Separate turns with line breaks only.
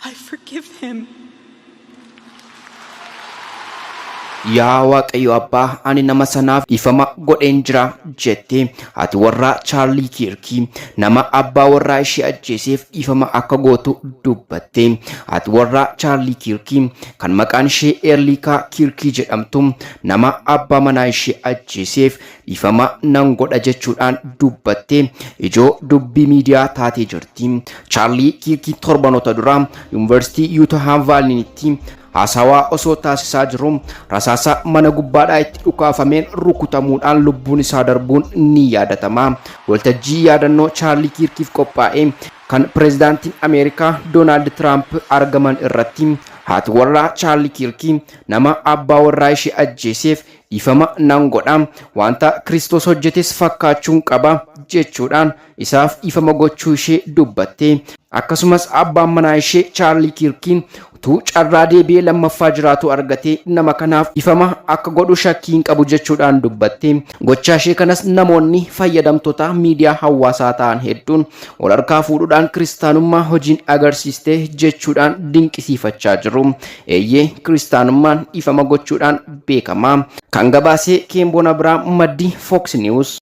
I forgive him.
Yaa Waaqayyo Abbaa, ani nama sanaaf dhiifama godheen jira, jette haati warraa Chaarlii Kiirkii nama abbaa warraa ishee ajjeeseef dhiifama akka gootu dubbatte. Haati warraa Chaarlii Kiirkii kan maqaan ishee Eerliikaa Kiirkii jedhamtu nama abbaa manaa ishee ajjeeseef dhiifama nan godha jechuudhaan dubbatte ijoo dubbii miidiyaa taatee jirti. Chaarlii Kiirkii torbanoota dura Yuunivarsiitii Yuutahaan Vaalinitti haasawaa osoo taasisaa jiru rasaasa mana gubbaadhaa itti dhukaafameen rukutamuudhaan lubbuun isaa darbuun ni yaadatama. Waltajjii yaadannoo Chaarlii Kiirkiif qophaa'e kan pireezidaantiin Ameerikaa Doonaald Tiraamp argaman irratti haati warraa Chaarlii Kiirkii nama abbaa warraa ishee ajjeeseef dhiifama nan godha, wanta Kiristoos hojjetes fakkaachuun qaba jechuudhaan isaaf dhiifama gochuu ishee dubbatte. Akkasumas abbaan manaa ishee Chaarlii Kiirkiin utuu carraa deebi'ee lammaffaa jiraatu argatee nama kanaaf dhiifama akka godhu shakkii hin qabu jechuudhaan dubbatte. Gochaa ishee kanas namoonni fayyadamtoota miidiyaa hawaasaa ta'an hedduun wal harkaa fuudhuudhaan kiristaanummaa hojiin agarsiiste jechuudhaan dinqisiifachaa jiru. Eeyyee, kiristaanummaan dhiifama gochuudhaan beekama. Kan gabaasee Keemboon Abiraam, maddi Fox News.